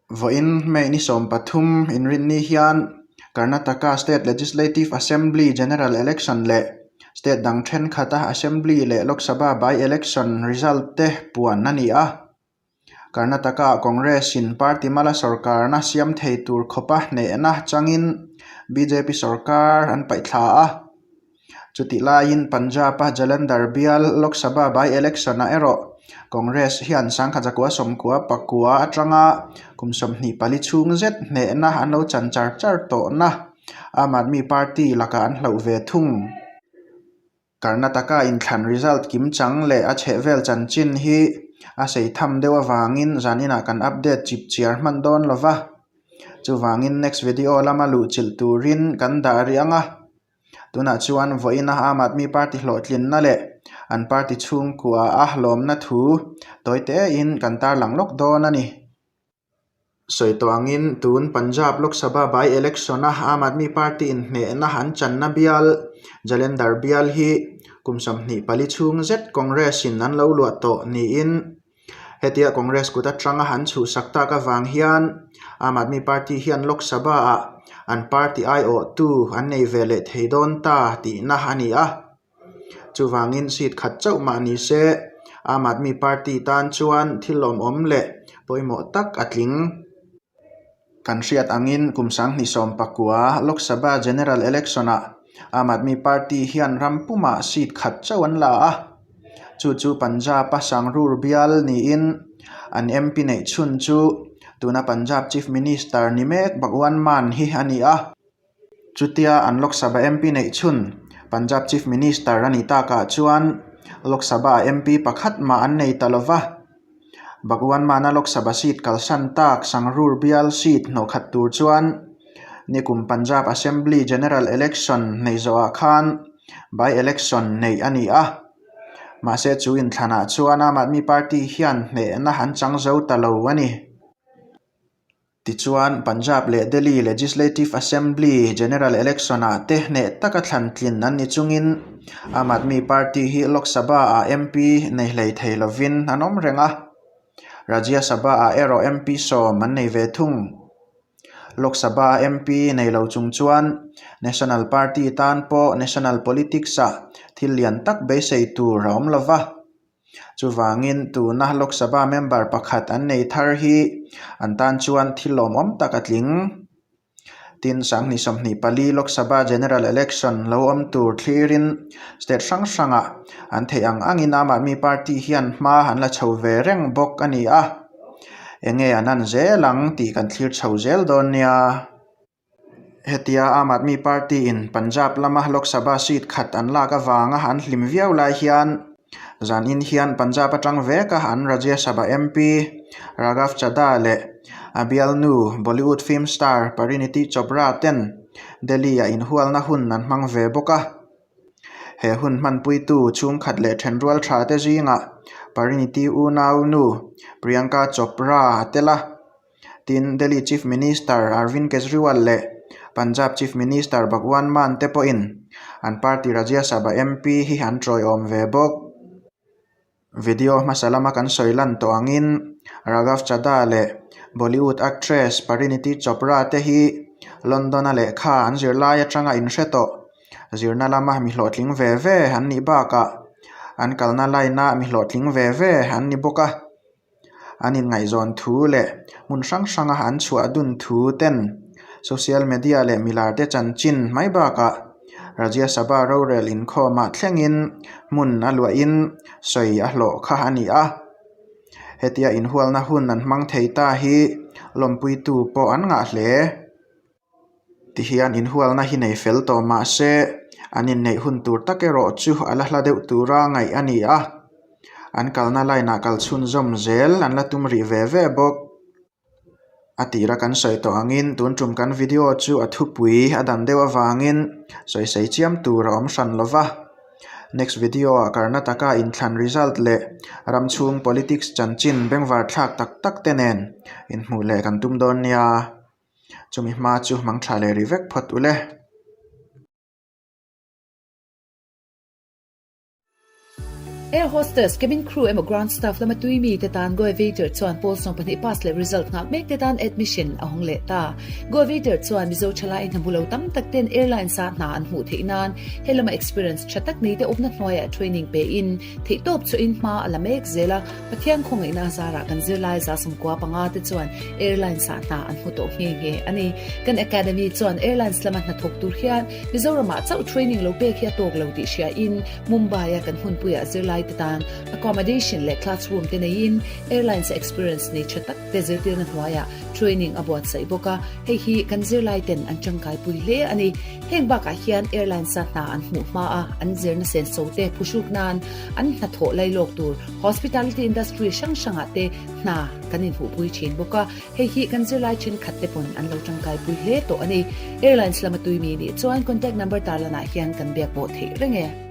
Vawiin May ni 13 inrinni hian Karnataka State Legislative Assembly General Election leh state dang thenkhata Assembly leh Lok Sabha by-election result te puan a ni a. Karnataka Congress-in party mala sorkarna siam thei tur khawpa hnehna changin bjp sorkar an paihthla a. Chutih laiin Punjab-a Jalandhar bial Lok Sabha by-election-ah erawh Congress hian sangkhat zakua sawmkua pakua atanga kum 24 chhung zet hnehna an lo chan char char tawhna Aam Aadmi Party lakah an hlauh ve thung. Karnataka inthlan result kim chang leh a chhehvel chanchin hi a sei tham deuh avangin zaninah kan update chip chiar hman dawn lo va. Chuvangin next video lama luhchilh turin kan dah rih ang a. Tunah chuan vawiina Aam Aadmi Party hlawhtlinna leh an party chhungkua a lawmna thu tawi tein kan tarlang lawk dawn a ni. Sawi tawh angin tun Punjab Lok Sabha by-election a Aam Aadmi Party inhnehna an channa bial Jalandhar bial hi kum 24 chhung zet Congress in an lo luah tawh niin Hetia Congress kut atanga an chhuhsak tak avang hian Aam Aadmi Party hian Lok Sabha-ah an party aiawhtu an nei ve leh thei dawn ta tihna a ni a. Chuvangin seat khat chauh mah ni se Aam Aadmi Party tan chuan thil lawmawm leh pawimawh tak a tling. Kan hriat angin kum 2019 Lok Sabha General Election-ah Aam Aadmi Party hian ram pumah seat khat chauh an la a. Chu chu Punjab-a Sangrur bial niin an MP neih chhun chu tuna Punjab Chief Minister ni mek Bhagwan Mann hi a ni a. Chutia an Lok Sabha MP neih chhun Punjab Chief Minister a nih takah chuan Lok Sabha-ah MP pakhat mah an nei ta lo va. Bhagwan Mann-a Lok Sabha seat kalsan tak Sangrur bial seat hnawhkhat tur chuan nikum Punjab Assembly General Election nei zawhah khan by-election neih a ni a. Mahse chu inthlanah chuan Aam Aadmi Party hian hnehna an chang zo ta lo a ni. Tichuan, Punjab leh Delhi Legislative Assembly General Election-ah te hneh taka thlan tlin an ni chungin Aam Aadmi Party hi Lok Sabha-ah MP nei hlei thei lovin an awm reng a. Rajya Sabha-ah erawh MP sawm an nei ve thung. Lok Sabha MP nei lo chung chuan National Party tan pawh national politics-ah thil lian tak beisei tur a awm lo va. Chuvangin tuna Lok Sabha member pakhat an nei thar hi an tan chuan thil lawmawm tak a tling. Tin, 2024 Lok Sabha General Election lo awm tur thlirin state hrang hrangah an theih ang angin Aam Aadmi Party hian hma an la chho ve reng bawk a ni a. Enge an an zel ang tih kan thlir chho zel dawn nia. Hetia Aam Aadmi Party in Punjab lama Lok Sabha seat khat an lak avanga an hlim viau lai hian zanin hian Punjab atang veka an Rajya Sabha MP Raghav Chadha leh a bialnu Bollywood film star Parineeti Chopra ten Delhi ah inhualna hun an hmang ve bawk a. He hun hmanpuitu chhungkhat leh thenrual tha te zingah Parineeti unau nu Priyanka Chopra a tel a. Tin, Delhi Chief Minister Arvind Kejriwal leh Punjab Chief Minister Bhagwant Mann te pawhin an party Rajya Sabha MP hi an tawiawm ve bawk. Video hmasa lama kan sawi lan tawh angin Raghav Chadha leh Bollywood actress Parineeti Chopra te hi London-a lehkha an zirlai atanga inhre tawh zirna lama mi hlawhtling ve ve an nih bakah an kalna line-a mi hlawhtling ve ve an ni bawk a. An inngaihzawn thu leh hmun hrang hranga an chhuah dun thu ten social media leh milar te chanchin mai bakah Rajya Sabha rorel inkhawmah thlengin hmun a luahin sawi a hlawh kha a ni a. Hetia inhualna hun an hmang thei ta hi lawmpuitu pawh an ngah hle. Tihian inhualna hi nei fel tawh mah se an inneih hun tur tak erawh chu a la hla deuh tura ngaih a ni a, an kalna line ah kal chhunzawm zel an la tum rih ve ve bawk. A tira kan sawi tawh angin tun tum kan video chu a thupui a dan deuh avangin sawisei chiam tur a awm hran lo va. Next video ah Karnataka inthlan result leh ram chhung politics chanchin bengvar thlak tak tak te nen inhmuh leh kan tum dawn nia. Chumi hma chu hmang tha leh rih vek phawt ule. Air hostess, cabin crew emaw ground staff lama tui mi te tan Goevator chuan pawl 12 pass leh result nghak mek te tan admission a hawng leh ta. Goevator chuan Mizo thalai hna hmu lo tam tak ten airlines ah hna an hmuh theih nan he lama experience tha tak nei te awmna hnuaiah training pe in theihtawp chu in hma a la mek zel a, Pathian khawngaihna a zarah kan zirlai 95 te chuan airlines ah hna an hmu tawh nghe nghe a ni. Kan academy chuan airlines lama hnathawk tur hian Mizoramah chauh training lo pek hi a tawk lo tih hria in Mumbai a kan hmunpuiah zirlai te tan accommodation leh classroom te neiin airlines a experience nei tha tak te zirtirna hnuaiah training a buatsaih bawk a, hei hi kan zirlai ten an tangkai pui hle a ni. Heng bakah hian airlines a hna an hmuh hma a, an zirna senso te phuhruk nan an hnathawh lailawk tur hospitality industry hrang hrangah te hna kan inhmuhpui thin bawk a, hei hi kan zirlai thenkhat te pawn an lo tangkai pui hle tawh a ni. Airlines lama tui mi nih chuan contact number tarlanah hian kan biak pawh theih reng e.